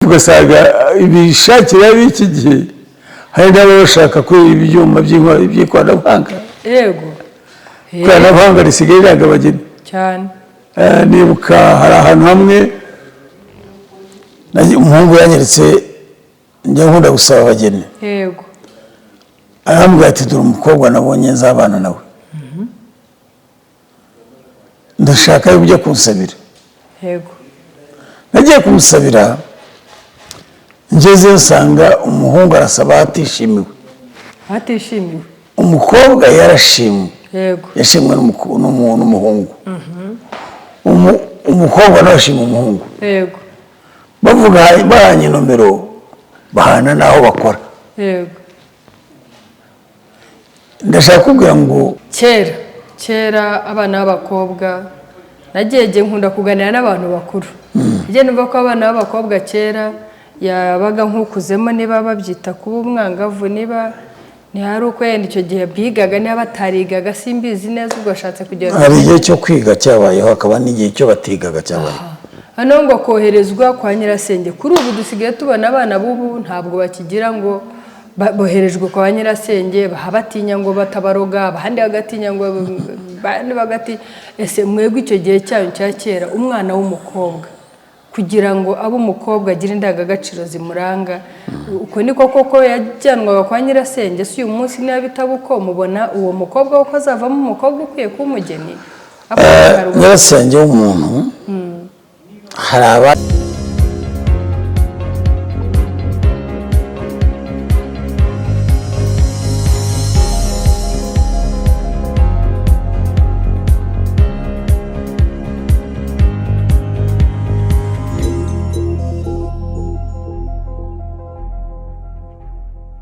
Ugasanga ibishakira b'iki gihe, hari n'ababa bashaka ko ibyuma by'ikoranabuhanga. Ikoranabuhanga risigaye riranga abageni. Cyane. Nibuka hari ahantu hamwe umuhungu yanyeretse, njya nkunda gusaba abageni. Arambwira ati: "Dore umukobwa nabonye nzabana nawe, ndashaka yuko ujya kunsabira." Nagiye kumusabira, ngezeyo nsanga umuhungu arasaba atishimiwe. Atishimiwe. Umukobwa yarashimwe. Yashimwe n'umuhungu. Umukobwa nawe ashima umuhungu. Bavuga, bahanye nomero, bahana n'aho bakora. Ndashaka kubwira ngo Kera kera abana b'abakobwa, nagiye nkunda kuganira n'abantu bakuru, nagiye numva ko abana b'abakobwa kera yabaga nk'ukuzemo, niba babyita kuba umwangavu, niba ntihari uko yenda icyo gihe bigaga, niba batarigaga simbizi neza, ubwo ashatse kugira ngo Hari igihe cyo kwiga cyabayeho, hakaba n'igihe cyo batigaga cyabayeho. Hano ngo koherezwa kwa nyirasenge, kuri ubu dusigaye tubona abana b'ubu ntabwo bakigira ngo boherejwe kwa nyirasenge, baha batinya ngo batabaroga, abandi bagatinya ngo abandi bagatinya. Ese mwebwe icyo gihe cyanyu cya kera, umwana w'umukobwa kugira ngo abe umukobwa, agire indangagaciro zimuranga, uko niko koko yajyanwaga kwa nyirasenge? Si uyu munsi niba bitaba uko, mubona uwo mukobwa ko azavamo umukobwa ukwiye kuba umugeni? Nyirasenge w'umuntu hari aba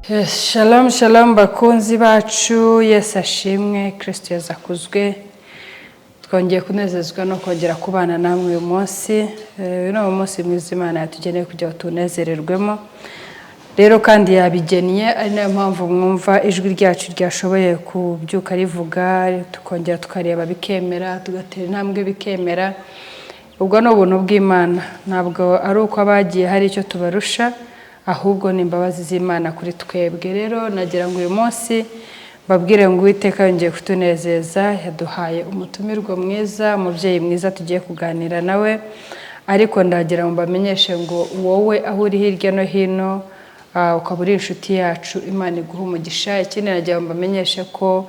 Yes, shalom shalom bakunzi bacu, Yesu ashimwe, Kristo yesu akuzwe. Twongeye kunezezwa no kongera kubana namwe uyu munsi. Uyu ni umunsi mwiza Imana yatugeneye kugira ngo tunezererwemo. Rero kandi yabigennye, ari nayo mpamvu mwumva ijwi ryacu ryashoboye kubyuka rivuga, tukongera tukareba bikemera, tugatera intambwe bikemera. Ubwo ni ubuntu bw'Imana, ntabwo ari uko abagiye hari icyo tubarusha, ahubwo ni imbabazi z'Imana kuri twebwe. Rero nagira ngo uyu munsi mbabwire ngo Uwiteka yongeye kutunezeza, yaduhaye umutumirwa mwiza, umubyeyi mwiza tugiye kuganira nawe. Ariko ndagira ngo mbamenyeshe ngo wowe aho uri hirya no hino, ukaba uri inshuti yacu, Imana iguha umugisha. Ikindi nagira ngo mbamenyeshe ko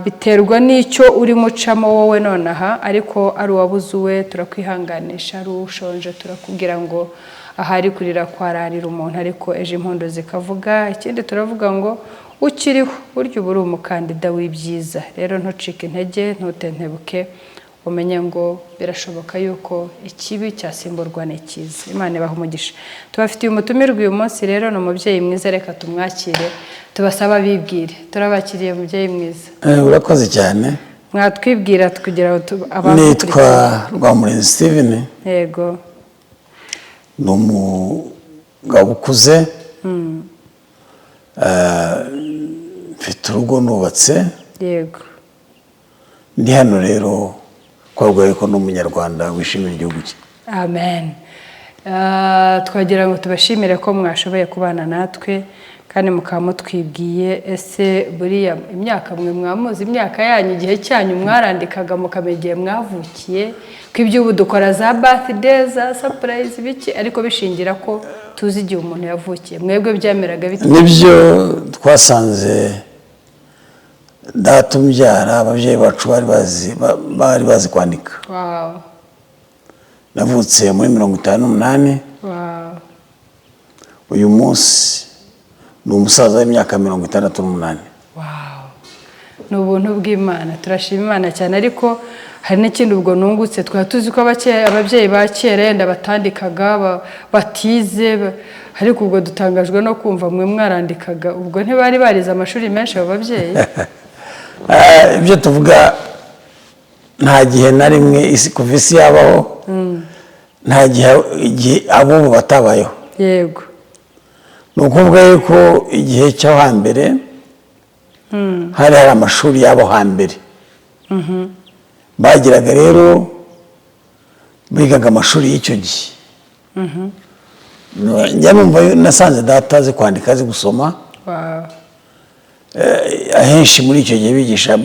biterwa n'icyo urimo ucamo wowe nonaha, ariko ari uwabuze uwe turakwihanganisha, ari ushonje turakubwira ngo ahari kurira kwararira umuntu, ariko ejo impundu zikavuga. Ikindi turavuga ngo ukiriho burya uba uri umukandida w'ibyiza. Rero ntucike intege, ntutentebuke, umenye ngo birashoboka yuko ikibi cyasimburwa n'ikiza. Imana ibaha umugisha. Tubafitiye umutumirwa uyu munsi rero, ni umubyeyi mwiza, reka tumwakire, tubasaba bibwire. Turabakiriye, mubyeyi mwiza. Urakoze cyane. Mwatwibwira kugira ngo Nitwa Rwamurinzi Steven. Ni umugabo ukuze. Mfite urugo, nubatse. Ndi hano rero kubabwira ko ni Umunyarwanda wishimira igihugu cye. Amen. Twagira ngo tubashimire ko mwashoboye kubana natwe kandi mukaba mutwibwiye. Ese buriya imyaka mwe mwamuzi, imyaka yanyu, igihe cyanyu mwarandikaga mukamenya igihe mwavukiye? Ko iby'ubu dukora za birthday, za surprise, biki, ariko bishingira ko tuzi igihe umuntu yavukiye, mwebwe byameraga bite? Nibyo, twasanze data umbyara, ababyeyi bacu bari bazi kwandika. Navutse muri 58. Uyu munsi ni umusaza w'imyaka 68. Wow. Ni ubuntu bw'Imana, turashima Imana cyane. Ariko hari n'ikindi ubwo nungutse, twari tuzi ko ababyeyi ba kera yenda batandikaga, batize, ariko ubwo dutangajwe no kumva mwe mwarandikaga. Ubwo ntibari barize amashuri menshi abo babyeyi? Ibyo tuvuga, nta gihe na rimwe isi, kuva isi yabaho, nta gihe igihe ab'ubu batabayeho. Ni ukuvuga yuko igihe cyo hambere hari amashuri y'abo hambere bagiraga, rero bigaga amashuri y'icyo gihe. Njya numva nasanze data azi kwandika, azi gusoma. Ahenshi muri icyo gihe bigisha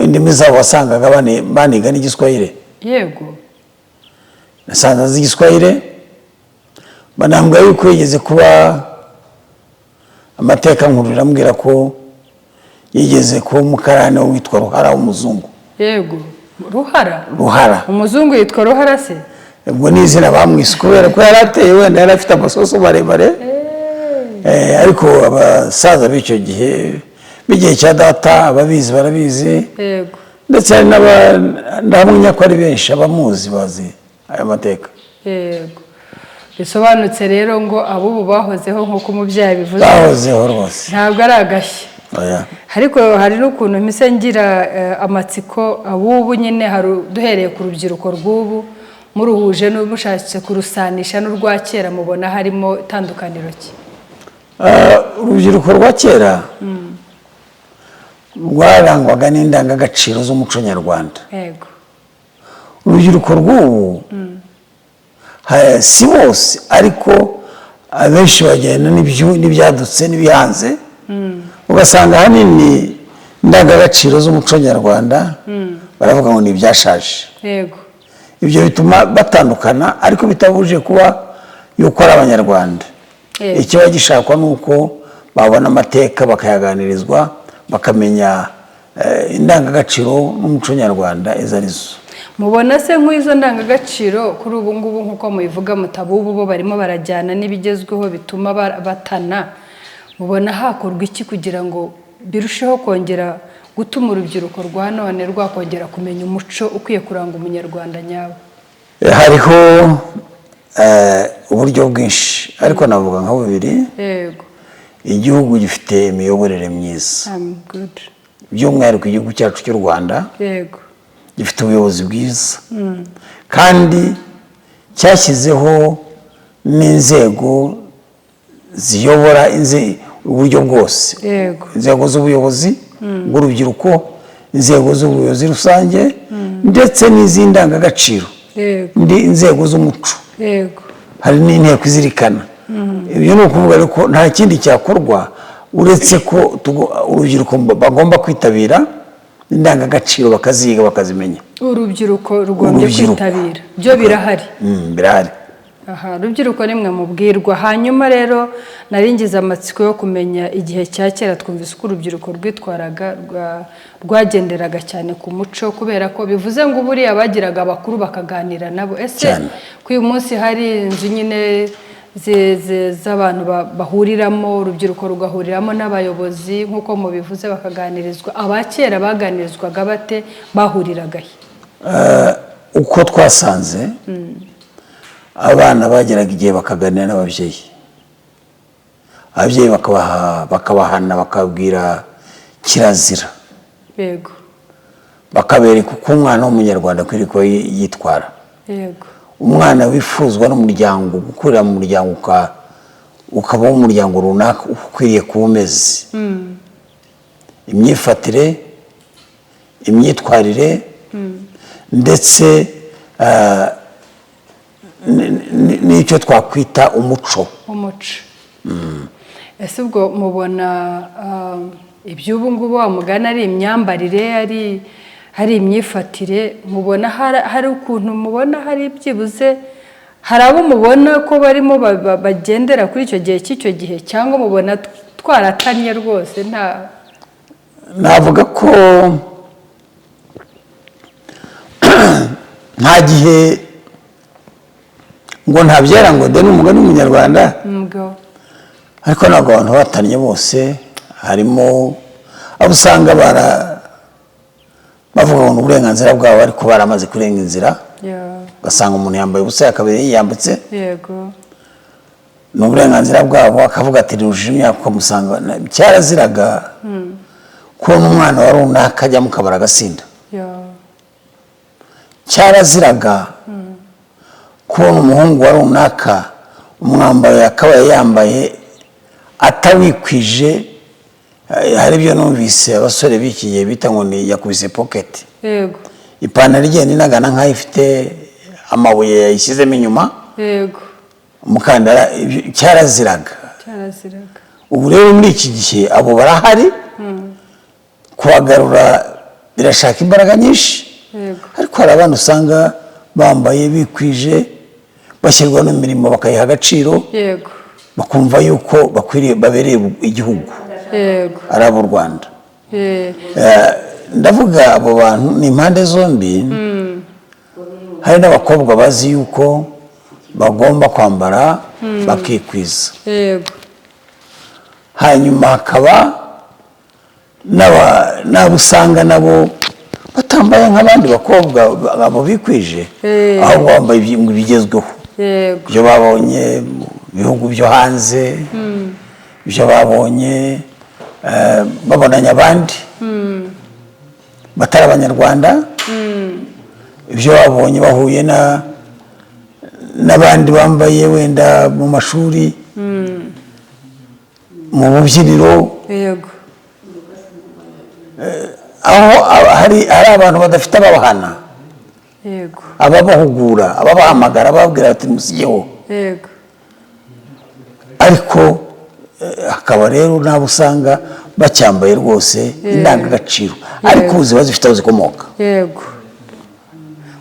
indimi zabo, wasangaga baniga n'Igiswahili. Nasanze azi Igiswahili, banambwira yuko yigeze kuba, amateka nkuru irambwira ko yigeze kuba umukarani witwa Ruhara w'umuzungu. Yego, Ruhara? Ruhara. Umuzungu yitwa Ruhara se? Ubwo ni izina bamwise kubera ko yari ateye, wenda yari afite amasoso maremare. Ariko abasaza b'icyo gihe, b'igihe cya data, ababizi barabizi. Ndetse hari ndahamya ko ari benshi abamuzi bazi ayo mateka. Yego, bisobanutse rero ngo abubu bahozeho nk'uko umubyeyi abivuze. Bahozeho rwose. Ntabwo ari agashya. Oya. Ariko hari n'ukuntu mpise ngira amatsiko, abubu nyine, hari duhereye ku rubyiruko rw'ubu, muruhuje n'umushatse kurusanisha n'urwa kera, mubona harimo itandukaniro ki? Urubyiruko rwa kera rwarangwaga n'indangagaciro z'umuco nyarwanda. Urubyiruko rw'ubu, si bose, ariko abenshi bagenda n'ibyadutse n'ibihanze, ugasanga ahanini indangagaciro z'umuco nyarwanda baravuga ngo ni ibyashaje. Ibyo bituma batandukana, ariko bitabujije kuba yuko ari Abanyarwanda. Ikiba gishakwa ni uko babona amateka, bakayaganirizwa, bakamenya indangagaciro n'umuco nyarwanda izo ari zo. Mubona se nk'izo ndangagaciro kuri ubu ngubu, nk'uko mubivuga mutabubu bo barimo barajyana n'ibigezweho bituma batana, mubona hakorwa iki kugira ngo birusheho kongera gutuma urubyiruko rwa none rwakongera kumenya umuco ukwiye kuranga Umunyarwanda nyawe? Hariho uburyo bwinshi, ariko navuga nka bubiri. Igihugu gifite imiyoborere myiza. I'm good. By'umwihariko igihugu cyacu cy'u Rwanda gifite ubuyobozi bwiza, kandi cyashyizeho n'inzego ziyobora uburyo bwose, inzego z'ubuyobozi bw'urubyiruko, inzego z'ubuyobozi rusange, ndetse n'iz'indangagaciro, inzego z'umuco. Hari n'inteko izirikana. Ibyo ni ukuvuga rero ko nta kindi cyakorwa uretse ko urubyiruko bagomba kwitabira indangagaciro, bakaziga, bakazimenya. Urubyiruko rugombye Urubyiruko. kwitabira, byo birahari. Birahari. Aha, rubyiruko nimwe mubwirwa. Hanyuma rero naringize amatsiko yo kumenya igihe cya kera, twumvise uko urubyiruko rwitwaraga, rwagenderaga cyane ku muco, kubera ko bivuze ngo buriya bagiraga abakuru bakaganira nabo. Ese ko uyu munsi hari inzu nyine z'abantu bahuriramo, urubyiruko rugahuriramo n'abayobozi nk'uko mubivuze, bakaganirizwa, aba kera baganirizwaga bate? Bahuriraga he? Uko twasanze abana bageraga igihe bakaganira n'ababyeyi, ababyeyi bakabahana, bakabwira kirazira, bakabereka uko umwana w'Umunyarwanda akwiriye kuba yitwara. Umwana wifuzwa n'umuryango, gukurira mu muryango, ukaba w'umuryango runaka, uko ukwiriye kuba umeze, imyifatire, imyitwarire, ndetse n'icyo twakwita umuco. Umuco. Ese ubwo mubona iby'ubu ngubu, wa mugani, ari imyambarire, ari imyifatire, mubona hari ukuntu mubona hari byibuze hari abo mubona ko barimo bagendera kuri icyo gihe cy'icyo gihe, cyangwa mubona twaratanye rwose nta? Navuga ko nta gihe ngo ntabyera ngo de, ni umugani w'Umunyarwanda. Ubwo Ariko ntabwo abantu batannye bose. Harimo abo usanga bavuga ngo ni uburenganzira bwabo, ariko baramaze kurenga inzira, ugasanga umuntu yambaye ubusa, yakabiri yiyambutse. Ni uburenganzira bwabo, akavuga ati rujuje imyaka, ukamusanga cyaraziraga kubona umwana wa runaka ajya mu kabari agasinda. Cyaraziraga kubona umuhungu wa runaka umwambaro yakabaye yambaye atawikwije. Hari ibyo numvise abasore b'iki gihe bita ngo ni yakubise pocket, ipantaro igenda inagana nk'aho ifite amabuye yayishyizemo inyuma. Umukandara cyaraziraga. Cyaraziraga. Ubu rero muri iki gihe abo barahari, kubagarura birashaka imbaraga nyinshi. Ariko hari abana usanga bambaye bikwije, bashyirwa no mu mirimo bakayiha agaciro, bakumva yuko bakwiriye, babereye igihugu, ari ab'u Rwanda. Ndavuga abo bantu ni impande zombi. Hari n'abakobwa bazi yuko bagomba kwambara bakikwiza. Hanyuma hakaba n'abo usanga nabo batambaye nk'abandi bakobwa, abo bikwije, ahubwo bambaye ibigezweho, ibyo babonye mu bihugu byo hanze, ibyo babonye babonanye abandi batari Abanyarwanda, ibyo babonye bahuye n'abandi bambaye wenda mu mashuri, mu bubyiniro, aho hari abantu badafite ababahana, ababahugura, ababahamagara, ababwira bati: "Musigeho." Ariko hakaba rero n'abo usanga bacyambaye rwose indangagaciro, ariko ubu ziba zifite aho zikomoka. Yego,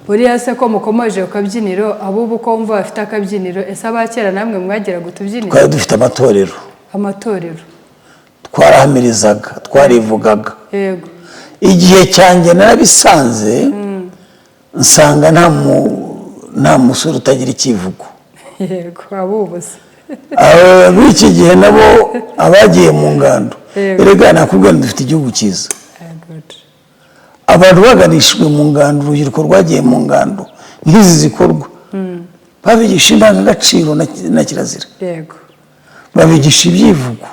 buriya se ko mukomoje ku kabyiniro, abubu ko wumva bafite akabyiniro, ese abakera namwe mwageraga utubyiniro? Twari dufite amatorero. Amatorero. Twarahamirizaga, twarivugaga. Igihe cyanjye narabisanze, nsanga nta musore utagira icyivugo. Yego, abubu se? B'iki gihe nabo abagiye mu ngando, erega nakubwira ngo dufite igihugu cyiza. Good. Abantu baganishijwe mu ngando, urubyiruko rwagiye mu ngando nk'izi zikorwa, babigisha indangagaciro na kirazira, babigisha ibyivugo.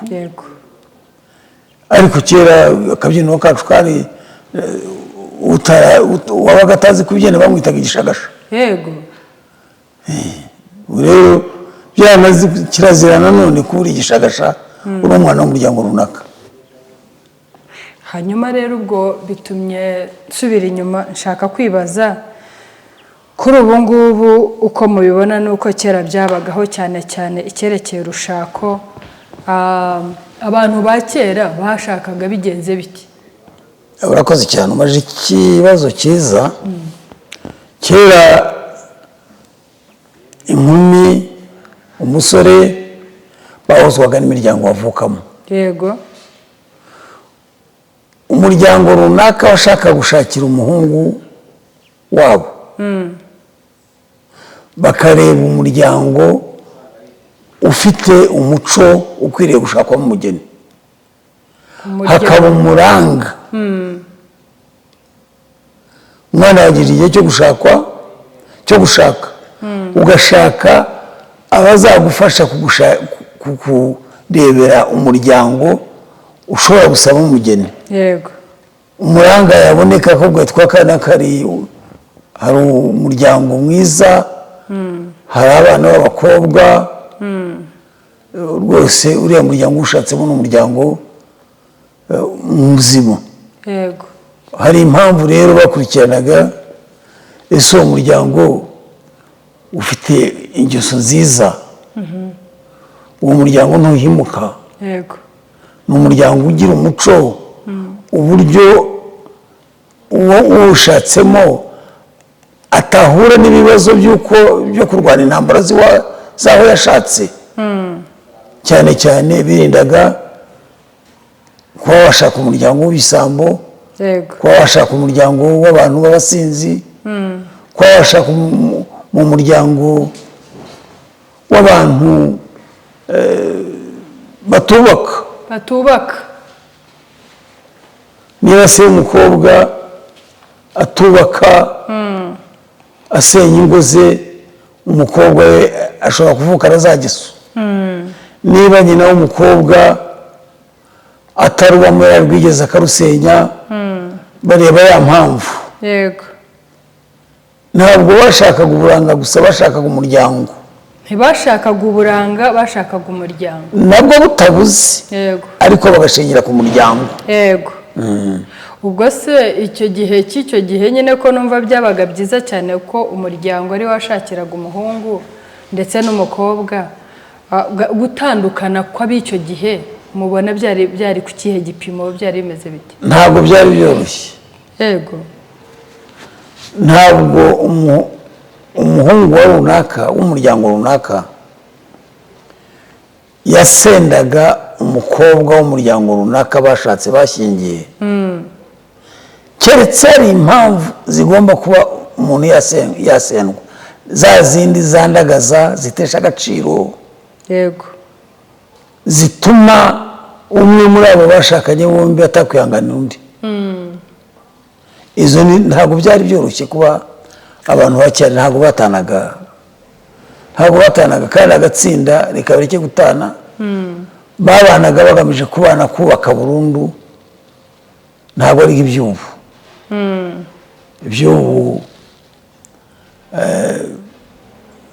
Ariko kera akabyiniro kacu kari uwabaga atazi kubyina bamwitaga igishagasha. Ubu rero byamaze kirazira nanone kuba uri igishagasha, uri umwana w'umuryango runaka. Hanyuma rero ubwo bitumye nsubira inyuma, nshaka kwibaza kuri ubu ngubu uko mubibona n'uko kera byabagaho, cyane cyane icyerekeye urushako. Abantu ba kera bashakaga bigenze biti? Urakoze cyane, umaze ikibazo cyiza. Kera inkumi, umusore bahozwaga n'imiryango bavukamo. Umuryango runaka washaka gushakira umuhungu wabo, bakareba umuryango ufite umuco ukwiriye gushakwamo umugeni, hakaba umuranga. Umwana yagira igihe cyo gushakwa, cyo gushaka, ugashaka abazagufasha kukurebera umuryango ushobora gusaba umugeni. Umuranga yaboneka ko bwitwa kana kari, hari umuryango mwiza, hari abana b'abakobwa rwose, uriya muryango ushatsemo ni umuryango muzima. Hari impamvu rero bakurikiranaga: ese uwo muryango ufite ingeso nziza? Uwo muryango ntuhimuka? Ni umuryango ugira umuco, uburyo uwo uwushatsemo atahura n'ibibazo by'uko byo kurwana intambara z'aho yashatse? Cyane cyane birindaga kuba washaka umuryango w'ibisambo, kuba washaka umuryango w'abantu b'abasinzi, kuba washaka mu muryango w'abantu batubaka. Batubaka. Niba se umukobwa atubaka, asenya ingo ze, umukobwa we ashobora kuvuka arazageso. Niba nyina w'umukobwa atarubamo, yarwigeze akarusenya, bareba ya mpamvu. Ntabwo bashakaga uburanga gusa, bashakaga umuryango. Ntibashakaga uburanga, bashakaga umuryango. Nabwo butabuze, ariko bagashingira ku muryango. Yego, ubwo se icyo gihe cy'icyo gihe nyine ko numva byabaga byiza cyane ko umuryango ari washakiraga umuhungu. ndetse n'umukobwa, gutandukana kw'ab'icyo gihe mubona byari ku kihe gipimo, byari bimeze bite? Ntabwo byari byoroshye. Ntabwo umuhungu wa runaka w'umuryango runaka yasendaga umukobwa w'umuryango runaka bashatse, bashyingiye, keretse hari impamvu zigomba kuba umuntu yasendwa, za zindi zandagaza, zitesha agaciro, zituma umwe muri abo bashakanye bombi atakwihanganira undi. Izo ni ntabwo byari byoroshye kuba abantu bakera ntabwo batanaga kandi agatsinda reka bareke gutana. Babanaga bagamije kubana, kubaka burundu. Ntabwo ari iby'ubu. Iby'ubu,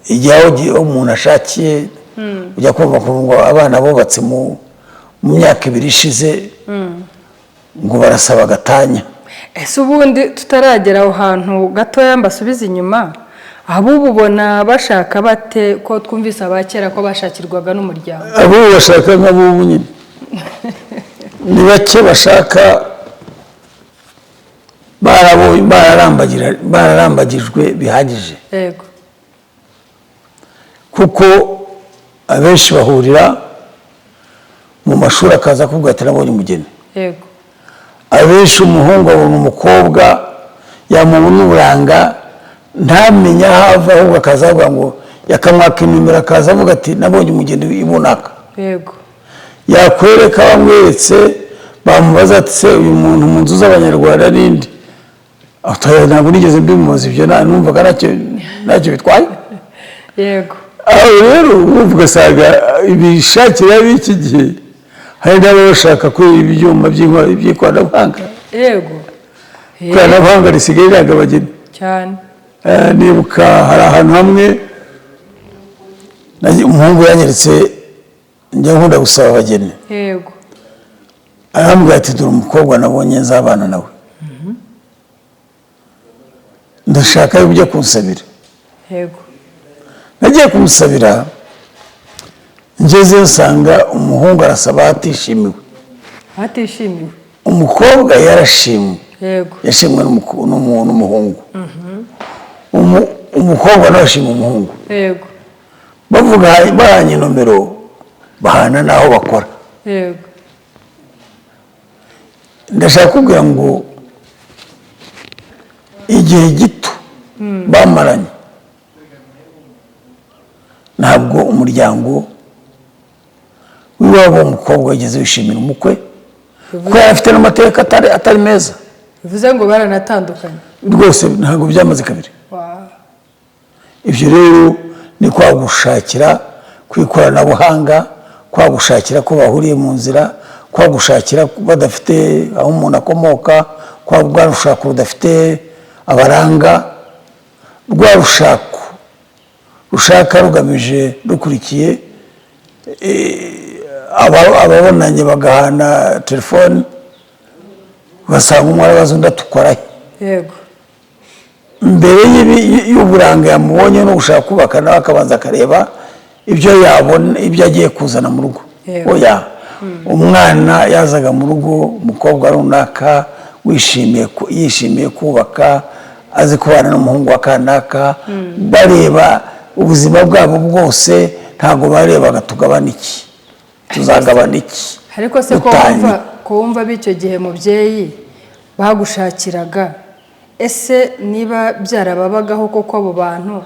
igihe aho umuntu ashakiye, ujya kumva ngo abana bubatse mu myaka 2 ishize ngo barasaba agatanya. Ese ubundi tutaragera aho hantu gatoya, mbasubize inyuma, abubu ubona bashaka bate, ko twumvise abakera ko bashakirwaga n'umuryango? Abubu bashaka nk'abubu nyine. Ni bake bashaka bararambagijwe bihagije, kuko abenshi bahurira mu mashuri, akaza kuvuga ati: "Nabonye umugeni." Abenshi umuhungu abona umukobwa, yamubona uburanga, ntamenye aho ava, ahubwo akaza avuga ngo yakamwaka inimero, akaza avuga ati: "Nabonye umugeni ibunaka." Yakwereka, bamweretse, bamubaza ati: "Se uyu muntu mu nzu z'Abanyarwanda n'indi?" Ati: "Ntabwo nigeze mbimubaza ibyo, numvaga ntacyo bitwaye." Aho rero urumva ugasanga ibishakira b'iki gihe, hari n'ababa bashaka ko ibyuma by'ikoranabuhanga, ikoranabuhanga risigaye riranga abageni. Nibuka hari ahantu hamwe umuhungu yanyeretse, njya nkunda gusaba abageni, arambwira ati: "Dore umukobwa nabonye nzabana nawe, ndashaka yuko ujya kunsabira." Nagiye kumusabira, ngezeyo nsanga umuhungu arasaba atishimiwe. Atishimiwe? Umukobwa yarashimwe. Yashimwe n'umuhungu. Umukobwa nawe ashima umuhungu. Bavuga, bahanye nomero, bahana n'aho bakora. Ndashaka kubwira ngo igihe gito bamaranye, ntabwo umuryango w'iwabo w'umukobwa wigeze wishimira umukwe, kuko yari afite n'amateka atari meza. Bivuze ngo baranatandukanye? Rwose ntabwo byamaze kabiri. Ibyo rero ni kwa gushakira ku ikoranabuhanga, kwa gushakira ko bahuriye mu nzira, kwa gushakira ko badafite aho umuntu akomoka, kwa rwa rushako rudafite abaranga, rwa rushako rushaka rugamije, rukurikiye ababonanye bagahana telefone, ugasanga umwe arabaza undi atukorahe. Mbere y'uburanga yamubonye no gushaka kubaka, nawe akabanza akareba ibyo yabona, ibyo agiye kuzana mu rugo. Oya, umwana yazaga mu rugo, umukobwa runaka wishimiye kubaka, azi kubana n'umuhungu wa kanaka, bareba ubuzima bwabo bwose. Ntabwo barebaga tugabana iki, tuzagabana iki. Ariko se ko Dutanye. wumva b'icyo gihe, mubyeyi, bagushakiraga, ese niba byarababagaho koko, abo bantu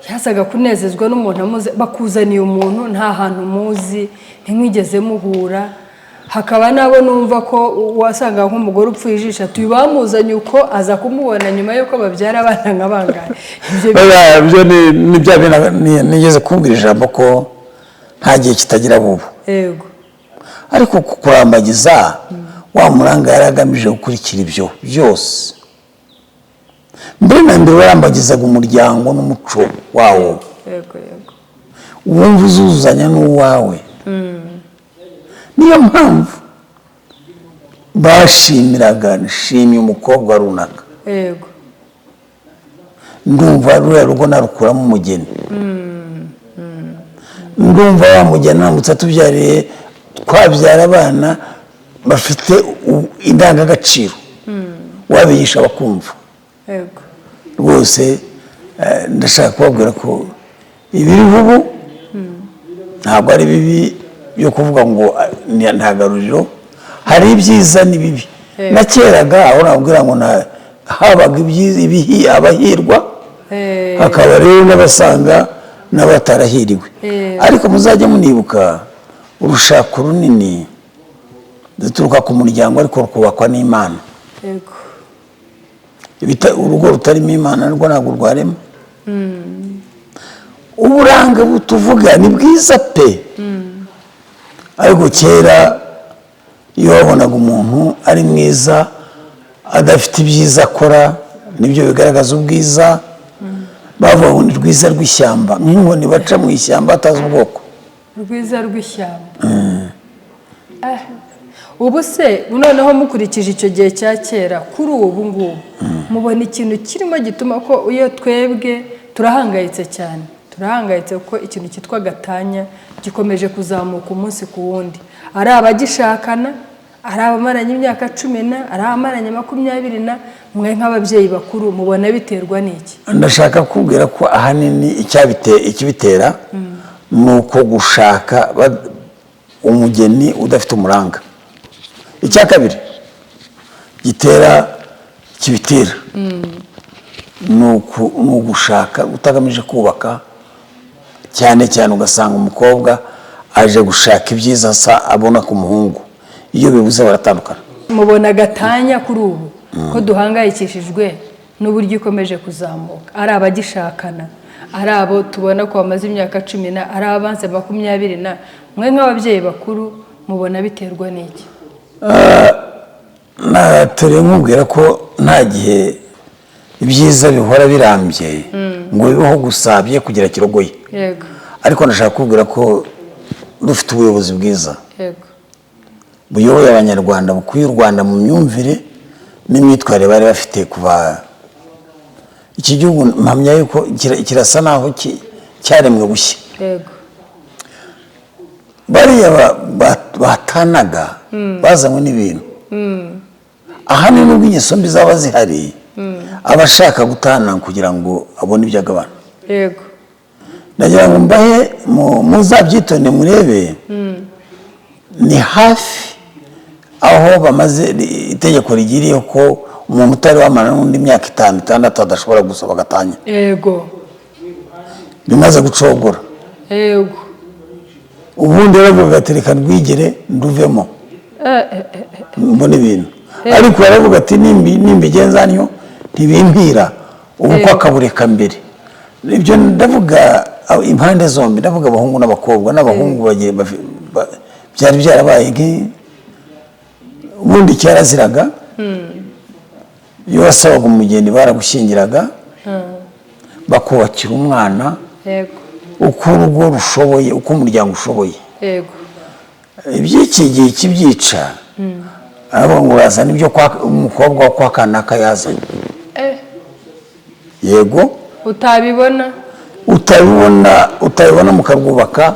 yazaga kunezezwa n'umuntu amuzi, bakuzaniye umuntu nta hantu muzi, ntimwigeze muhura, hakaba n'abo numva ko wasanga nk'umugore upfuye ijisho ati: "Uyu bamuzanye uko," aza kumubona nyuma y'uko babyara abana nka bangahe? Ibyo Oya, ibyo ni bya bintu nigeze kubwira ijambo ko nta gihe kitagira bubu. Ariko kurambagiza, wa muranga yari agamije gukurikira ibyo byose. Mbere na mbere warambagizaga umuryango n'umuco wawo, yego yego wumva uzuzuzanya n'uwawe. Niyo mpamvu bashimiraga: "Nshimye umukobwa runaka, ndumva ruriya rugo narukuramo umugeni." Ndumva wamugena aramutse atubyariye, twabyara abana bafite indangagaciro, wabigisha bakumva. Rwose ndashaka kubabwira ko ibiriho ubu ntabwo ari bibi byo kuvuga ngo nta garuriro. Hari ibyiza n'ibibi. Na keraga aho nabwira ngo habaga abahirwa, hakaba rero n'abasanga n'abatarahiriwe. Ariko muzajye munibuka, urushako runini ruturuka ku muryango, ariko rukubakwa n'Imana. Urugo rutarimo Imana narwo ntabwo rwarema. Uburanga butuvuga ni bwiza pe, ariko kera iyo wabonaga umuntu ari mwiza adafite ibyiza akora, nibyo bigaragaza ubwiza. Bavuga ngo ni rwiza rw'ishyamba, nk'inkoni baca mu ishyamba batazi ubwoko. Rwiza rw'ishyamba. Ubu se noneho, mukurikije icyo gihe cya kera, kuri ubu ngubu mubona ikintu kirimo gituma ko iyo twebwe turahangayitse cyane, turahangayitse kuko ikintu cyitwa gatanya gikomeje kuzamuka umunsi ku wundi, ari abagishakana, ari abamaranye imyaka 10 na, ari abamaranye 20 na, mwe nk'ababyeyi bakuru mubona biterwa n'iki? Ndashaka kubwira ko ahanini ikibitera ni uko gushaka umugeni udafite umuranga. Icya kabiri gitera kibitera ni ugushaka utagamije kubaka cyane cyane, ugasanga umukobwa aje gushaka ibyiza asa abona ku muhungu, iyo bibuze baratandukana. Mubona gatanya kuri ubu ko duhangayikishijwe n'uburyo ikomeje kuzamuka, ari abagishakana, ari abo tubona ko bamaze imyaka 10 na, ari abanze 20 na, mwe nk'ababyeyi bakuru mubona biterwa n'iki? Turi nkubwira ko nta gihe ibyiza bihora birambye ngo bibeho gusa bye kugira kirogoye. Ariko ndashaka kubwira ko dufite ubuyobozi bwiza buyoboye Abanyarwanda, bukuye u Rwanda mu myumvire n'imyitwarire bari bafite kuva iki gihugu. Mpamya yuko kirasa naho cyaremwe bushya. Bariya batanaga bazanywe n'ibintu ahanini, nubwo ingeso mbi zaba zihari, aba ashaka gutana kugira ngo abone ibyo agabana. Ndagira ngo mbahe muzabyitonde murebe, ni hafi aho bamaze itegeko rigiriye ko umuntu utari wamara n'undi myaka 5, 6 adashobora gusaba gatanya. Bimaze gucogora. Ubundi yaravuga ati: "Reka rwigere nduvemo mbona ibintu." Ariko yaravuga ati: "Nimbigenza ntyo ntibimpira ubukwe," akabureka mbere. Ibyo ndavuga impande zombi, ndavuga abahungu n'abakobwa. N'abahungu bagiye byari byarabaye ubundi cyaraziraga. Iyo wasabaga umugeni baragushyingiraga, bakubakira umwana uko urugo rushoboye, uko umuryango ushoboye. Iby'iki gihe kibyica, aravuga ngo urazana ibyo kwa umukobwa wo kwa kanaka yazanye. Yego. Utabibona. Utabibona mukarwubaka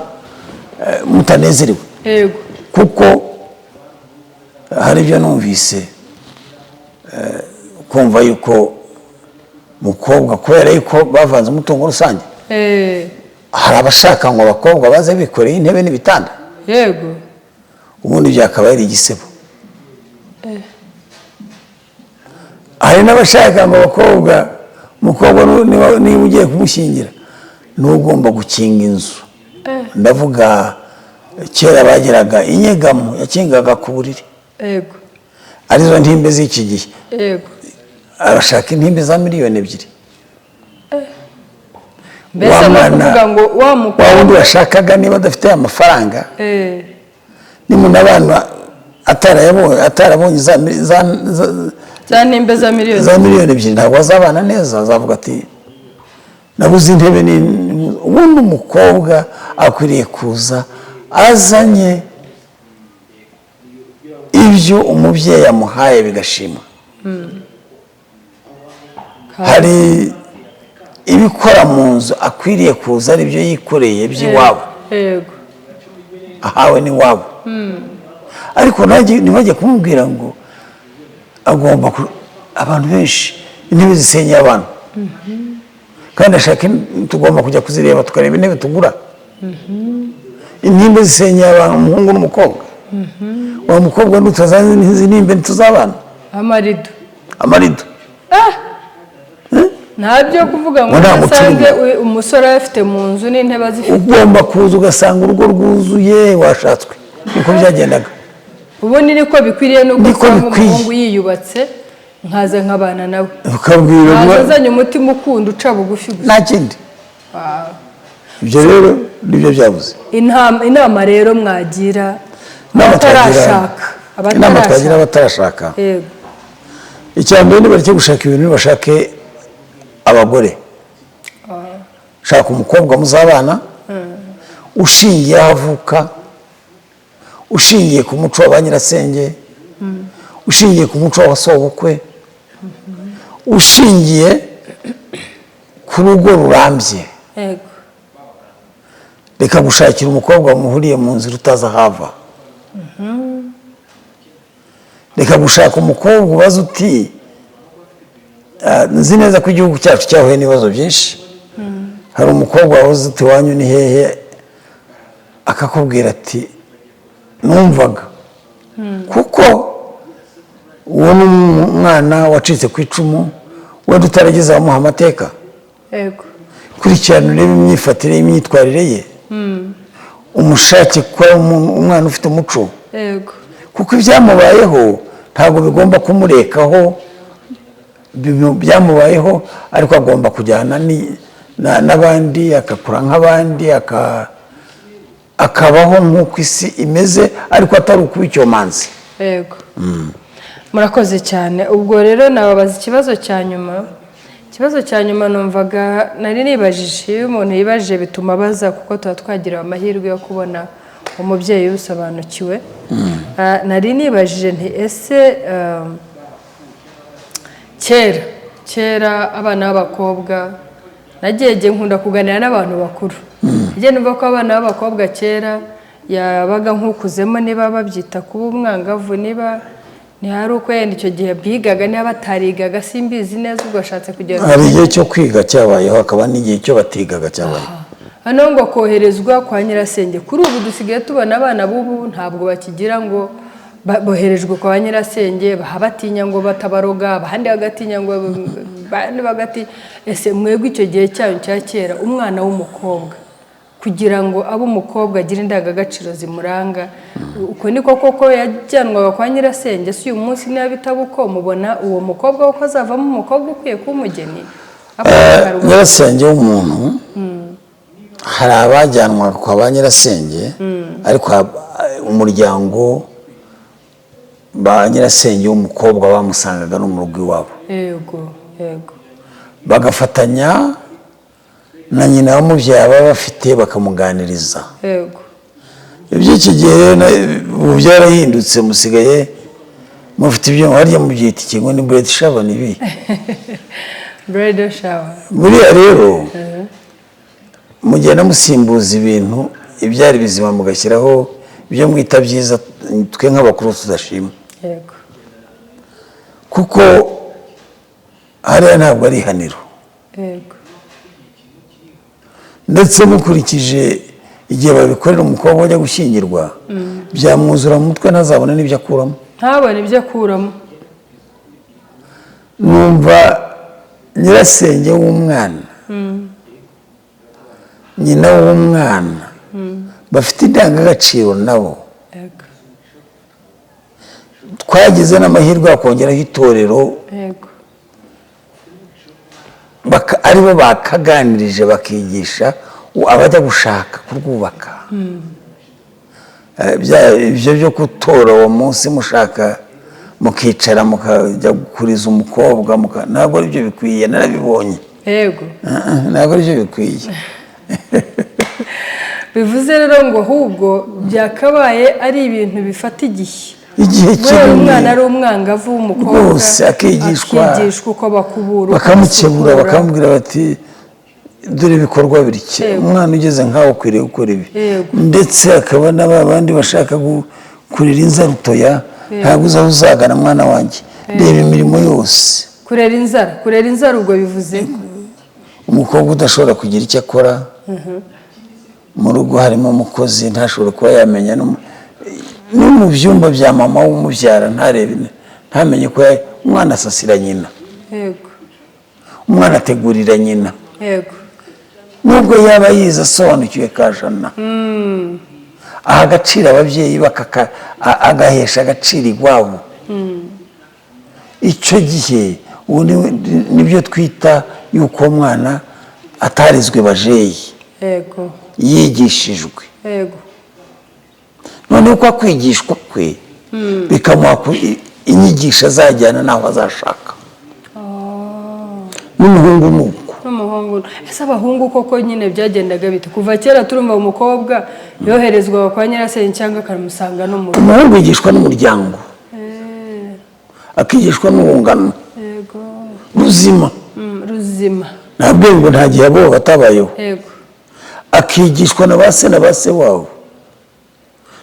mutanezerewe. Kuko hari ibyo numvise, kumva yuko mukobwa, kubera yuko bavanze umutungo rusange, hari abashaka ngo abakobwa baze bikoreye intebe n'ibitanda. Ubundi byakaba ari igisebo. Hari n'abashaka ngo abakobwa, umukobwa niba ugiye kumushyingira niwe ugomba gukinga inzu. Ndavuga kera bageraga inyegamo yakingaga ku buriri, arizo ntimbe z'iki gihe. Arashaka intimbe za miliyoni 2. Mbese Wa ni mwana- ukuvuga ngo wa wa wundi mukobwa washakaga, niba adafite amafaranga, nimunabana atarayabonye, atarabonye za nimbe za miliyoni za miliyoni 2, ntabwo azabana neza. Azavuga ati: "Nabuze intebe." Ni ubundi umukobwa akwiriye kuza azanye ibyo umubyeyi amuhaye bigashima. Hari ibikora mu nzu akwiriye kuza ari byo yikoreye by'iwabo. Yego. Ahawe n'iwabo, ariko nanjye ntibajye kumubwira ngo agomba abantu benshi intebe zisenyeye abantu, kandi ashaka tugomba kujya kuzireba, tukareba intebe tugura. Intimbe zisenyeye abantu, umuhungu n'umukobwa. Wa mukobwa, nutazana izi ntimbe ntituzabana. Amarido. Amarido. Nta byo kuvuga ngo Ngo nta muco usange urimo. Umusore ayafite mu nzu n'intebe azifite. Ugomba kuza ugasanga urugo rwuzuye, washatswe. Niko byagendaga. Ubundi niko bikwiriye, nuko Niko usanga bikwiye. umuhungu yiyubatse, nkaza nkabana nawe, ukabwira nkaza azanye umutima ukunda, uca bugufi gusa. Nta kindi. Ibyo rero nibyo byabuze. Inama rero mwagira Inama twagira abatarashaka? Inama twagira Abatarashaka. abatarashaka, Yego. icya mbere, nibareke gushaka ibintu, bashake abagore. Shaka umukobwa muzabana ushingiye aho avuka, ushingiye ku muco wa ba nyirasenge, ushingiye ku muco wa sobukwe, ushingiye ku rugo rurambye. Reka gushakira umukobwa muhuriye mu nzira utazi aho ava. Reka gushaka umukobwa ubaza uti "Ah, nzi neza ko igihugu cyacu cyahuye n'ibibazo byinshi." Hari umukobwa wabuze uti: "Iwanyu ni hehe?" Akakubwira ati: "Numvaga." Kuko uwo ni umwana wacitse ku icumu, wenda utarageze abamuha amateka. Kurikirana, urebe imyifatire y'imyitwarire ye, umushake kuba umwana ufite umuco, kuko ibyamubayeho ntabwo bigomba kumurekaho. Byamubayeho, ariko agomba kujyana n'abandi, agakura nk'abandi, akabaho nk'uko isi imeze, ariko atari ukuba icyomanzi. Yego, murakoze cyane. Ubwo rero nababaza ikibazo cya nyuma. Ikibazo cya nyuma numvaga nari nibajije, iyo umuntu yibajije bituma abaza, kuko tuba twagira amahirwe yo kubona umubyeyi ubisobanukiwe. Nari nibajije nti: ese kera kera abana b'abakobwa, nagiye nkunda kuganira n'abantu bakuru, nagiye numva ko abana b'abakobwa kera yabaga nk'ukuzemo, niba babyita kuba umwangavu, niba ntihari uko yenda icyo gihe bigaga, niba batarigaga, simbizi neza. Ubwo ashatse kugira ngo Hari igihe cyo kwiga cyabayeho, hakaba n'igihe cyo batigaga cyabayeho. Hano ngo koherezwa kwa nyirasenge. Kuri ubu dusigaye tubona abana b'ubu ntabwo bakigira ngo boherejwe kwa nyirasenge, batinya ngo batabaroga, abandi bagatinya ngo abandi bagatinya. Ese mwebwe icyo gihe cyanyu cya kera, umwana w'umukobwa kugira ngo abe umukobwa, agire indangagaciro zimuranga, uko niko koko yajyanwaga kwa nyirasenge? Si uyu munsi niba bitaba uko, mubona uwo mukobwa ko azavamo umukobwa ukwiye kuba umugeni? Nyirasenge w'umuntu, hari abajyanwa kwa ba nyirasenge, ariko umuryango ba nyirasenge w'umukobwa bamusangaga no mu rugo iwabo, yego yego bagafatanya na nyina wamubyaye, baba bafite, bakamuganiriza. Iby'iki gihe rero ubu byarahindutse, musigaye mufite ibyo harya mubyita ikingo ni bridal shower, ni ibi? Bridal shower. Buriya rero mugenda musimbuza ibintu ibyari bizima, mugashyiraho ibyo mwita byiza, twe nk'abakuru tudashima, kuko hariya ntabwo ari ihaniro. Ndetse mukurikije igihe babikorera umukobwa ujya gushyingirwa, byamwuzura mu mutwe, ntazabone n'ibyo akuramo. Ntabone ibyo akuramo. Numva nyirasenge w'umwana, nyina w'umwana, bafite indangagaciro nabo. Twagize n'amahirwe bakongeraho itorero, aribo bakaganirije, bakigisha abajya gushaka kurwubaka. Ibyo byo gutora uwo munsi mushaka, mukicara, mukajya gukuriza umukobwa, ntabwo aribyo bikwiye, narabibonye. Ah, ah, ntabwo aribyo bikwiye. Bivuze rero ngo ahubwo byakabaye ari ibintu bifata igihe, igihe guhera kinini. Umwana ari umwangavu w'umukobwa, Rwose, akigishwa. Akigishwa uko bakubura, uko Bakamukebura, basukura. Bakamubwira bati Dore ibikorwa bitya, Yego. umwana ugeze nkawe ukwiriye gukora ibi. Ndetse hakaba n'aba bandi bashaka kurera inzarutoya, ntabwo uzaho uzagana, mwana wanjye, reba imirimo yose. Kurera inzara, kurera inzara ubwo bivuze? Umukobwa udashobora kugira icyo akora mu rugo, harimo umukozi, ntashobora kuba yamenya no mu byumba bya mama w'umubyara, ntarebe, ntamenye ko umwana asasira nyina, umwana ategurira nyina, nubwo yaba yize asobanukiwe kajana, aha agaciro ababyeyi, agahesha agaciro iwabo. Icyo gihe ubu nibyo twita yuko uwo mwana atarizwe bajeyi, yigishijwe. Noneho uko kwigishwa kwe bikamuha inyigisho azajyana n'aho azashaka. N'umuhungu ni uko. N'umuhungu. Ese abahungu koko nyine byagendaga bite? Kuva kera turumva umukobwa yoherezwaga kwa nyirasenge cyangwa akamusanga no mu rugo. Umuhungu yigishwa n'umuryango, akigishwa n'urungano ruzima. Ruzima. Ntabwo ngo nta gihe abo batabayeho. Akigishwa na ba se na ba se wabo.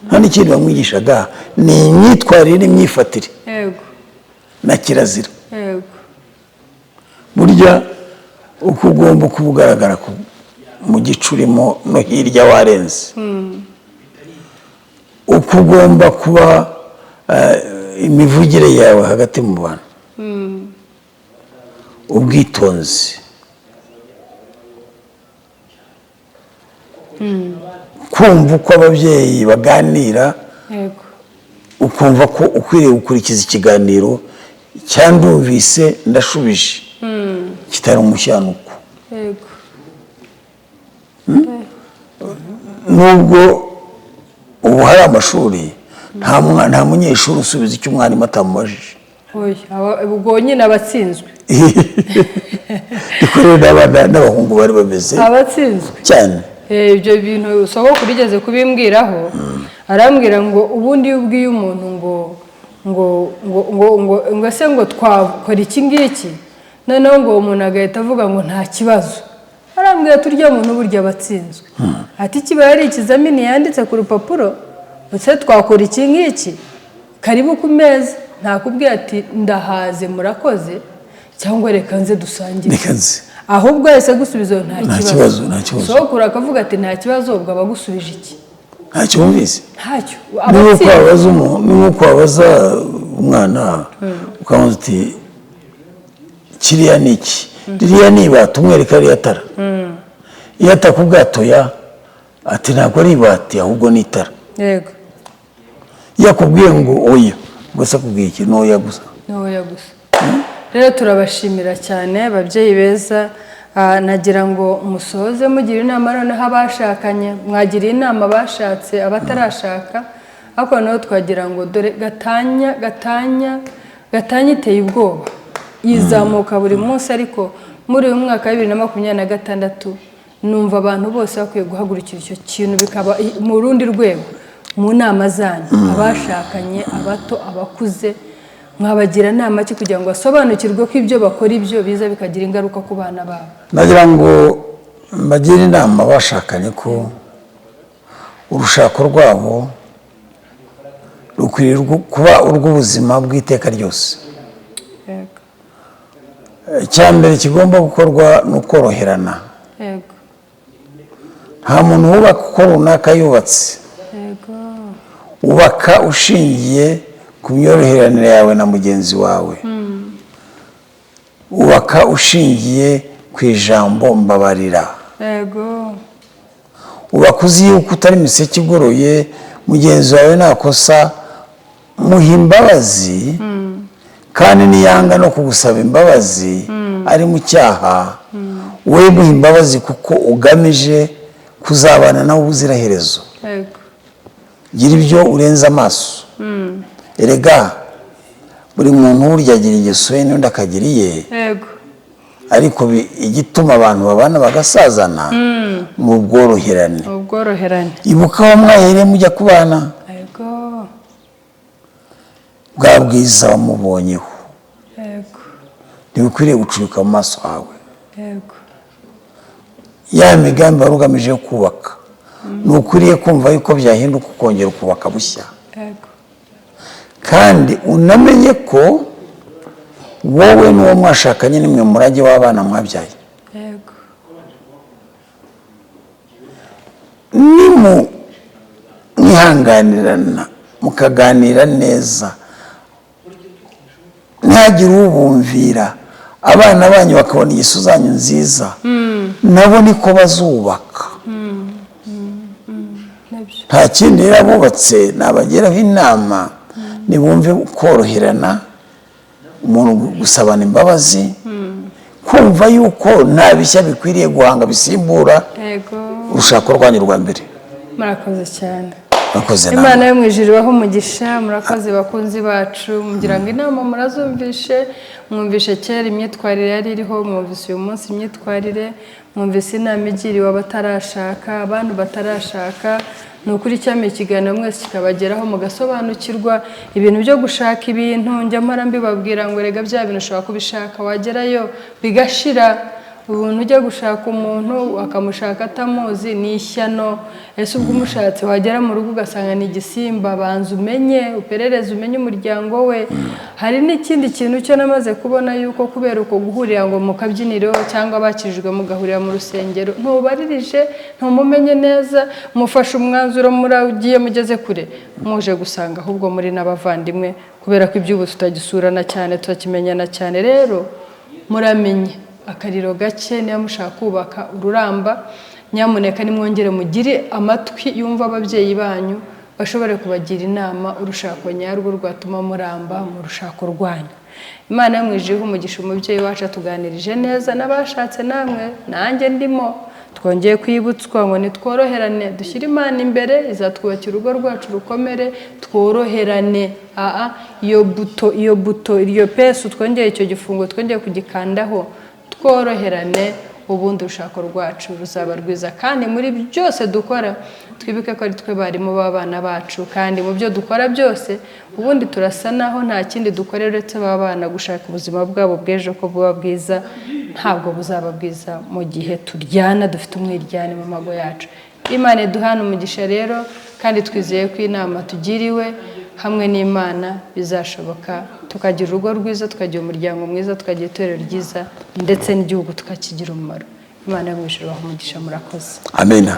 Nta n'ikindi bamwigishaga, ni imyitwarire n'imyifatire na kirazira. Burya uko ugomba kuba ugaragara mu gice urimo no hirya warenze, uko ugomba kuba, imivugire yawe hagati mu bantu, ubwitonzi, kumva uko ababyeyi baganira, ukumva ko ukwiriye gukurikiza ikiganiro cyandumvise ndashubije, kitari umushyanuko. Nubwo ubu hari amashuri, nta munyeshuri usubiza icyo umwarimu atamubajije. Oya, ubwo nyine abatsinzwe. Niko rero n'abana n'abahungu bari bameze. Abatsinzwe. Cyane. Ibyo bintu sogokuru igeze kubimbwiraho, arambwira ngo ubundi iyo ubwiye umuntu ngo ese ngo twakora iki ngiki, noneho ngo uwo muntu agahita avuga ngo nta kibazo, arambwira turya muntu burya abatsinzwe. Ati kiba ari ikizamini yanditse ku rupapuro, ese twakora iki ngiki, karibu ku meza, ntakubwira ati ndahaze murakoze, cyangwa reka nze dusangire. Reka nze. Ahubwo yahise agusubiza ngo nta Nta kibazo. kibazo, nta kibazo. Sogokuru akavuga ati nta kibazo, ubwo aba agusubije iki? Ntacyo wumvise. Ntacyo. Ni nk'uko Abatsinzwe. wabaza umuntu, ni nk'uko wabaza umwana ukamubaza uti kiriya ni iki, ririya ni ibati, umwereka ririya tara. Iyo atakubwiye atoya, ati ntabwo ari ibati ahubwo ni itara. Iyo akubwiye ngo oya, ubwo se akubwiye iki? Ni oya gusa. Ni oya gusa. Rero turabashimira cyane, ababyeyi beza. Nagira ngo musoze mugira inama noneho abashakanye, mwagiriye inama abashatse, abatarashaka, ariko noneho twagira ngo dore gatanya, gatanya, gatanya iteye ubwoba, izamuka buri munsi, ariko muri uyu mwaka wa 2026 numva abantu bose bakwiye guhagurukira icyo kintu, bikaba mu rundi rwego. Mu nama zanyu, abashakanye, abato, abakuze, mwabagira inama ki kugira ngo basobanukirwe ko ibyo bakora ibyo biza bikagira ingaruka ku bana babo? Nagira ngo mbagire inama bashakanye ko urushako rwabo rukwiriye kuba urw'ubuzima bw'iteka ryose. Icya mbere kigomba gukorwa ni ukoroherana. Nta muntu wubaka uko runaka yubatse. Wubaka ushingiye ku myoroheranire yawe na mugenzi wawe, wubaka ushingiye ku ijambo mbabarira, wubaka uzi yuko utari imiseke igoroye. Mugenzi wawe nakosa, muha imbabazi, kandi niyanga no kugusaba imbabazi ari mu cyaha, we muha imbabazi kuko ugamije kuzabana nawe ubuziraherezo. Gira ibyo urenze amaso. Erega buri muntu burya agira ingeso ye n'undi akagira iye, ariko igituma abantu babana bagasazana ni ubworoherane. Ubworoherane. Ibuka aho mwahereye mujya kubana, bwa bwiza wamubonyeho ntibukwiriye gucurika mu maso hawe. Ya migambi wari ugamije yo kubaka, ntukwiriye kumva yuko byahinduka, ukongera ukubaka bushya. Kandi unamenye ko wowe n'uwo mwashakanye nimwe murage w'abana mwabyaye. Nimu mwihanganirana, mukaganira neza, ntihagire ubumvira, abana banyu bakabona ingeso zanyu nziza, nabo niko bazubaka. Nibyo. Nta kindi rero, abubatse nabageraho inama, nibumve koroherana, umuntu gusabana imbabazi, kumva yuko nta bishya bikwiriye guhanga bisimbura urushako rwanyu rwa mbere. Murakoze cyane. Murakoze Imana namwe. yo mu ijuru ibahe umugisha. Murakoze bakunzi bacu. Mugira ngo inama murazumvishe. Mwumvishe kera imyitwarire yari iriho, mwumvise uyu munsi imyitwarire, mwumvise inama igiriwe abatarashaka, abantu batarashaka. Ni ukuri cyama ikiganiro mwese kikabageraho, mugasobanukirwa ibintu byo gushaka. Ibintu njya mpora mbibabwira ngo rega bya bintu ushobora kubishaka, wagerayo bigashira. Ubuntu ujya gushaka umuntu akamushaka atamuzi ni ishyano. Ese ubwo umushatse wagera mu rugo ugasanga ni igisimba? Banza umenye, uperereze, umenye umuryango we. Hari n'ikindi kintu cyo namaze kubona, yuko kubera uko guhurira ngo mu kabyiniro cyangwa bakijijwe mugahurira mu rusengero, ntubaririje, ntumumenye neza, mufashe umwanzuro, muragiye, mugeze kure, muje gusanga ahubwo muri n'abavandimwe, kubera ko iby'ubu tutagisurana cyane, tutakimenyana cyane. Rero muramenye akariro gake, niba mushaka kubaka ururamba, nyamuneka nimwongere mugire amatwi yumva ababyeyi banyu, bashobore kubagira inama, urushako nyarwo rwatuma muramba mu rushako rwanyu. Imana yo mu ijuru ihe umugisha umubyeyi wacu atuganirije neza, n'abashatse namwe, nanjye ndimo, twongeye kwibutswa ngo nitworoherane, dushyire Imana imbere, izatwubakira urugo rwacu rukomere. Tworoherane. Aa, iyo buto, iyo buto, iryo pesu, twongeye icyo gifungo, twongeye kugikandaho, tworoherane, ubundi urushako rwacu ruzaba rwiza. Kandi muri byose dukora twibuke ko ari twe barimu b'abana bacu, kandi mu byo dukora byose ubundi turasa naho nta kindi dukorera uretse bana gushaka ubuzima bwabo bw'ejo ko buba bwiza. Ntabwo buzaba bwiza mu gihe turyana, dufite umwiryane mu mago yacu. Imana iduhana umugisha rero, kandi twizeye ko inama tugiriwe hamwe n'Imana bizashoboka, tukagira urugo rwiza, tukagira umuryango mwiza, tukagira itorero ryiza, ndetse n'igihugu tukakigira umumaro. Imana yo mu ijuru ibahe umugisha. Murakoze. Amena.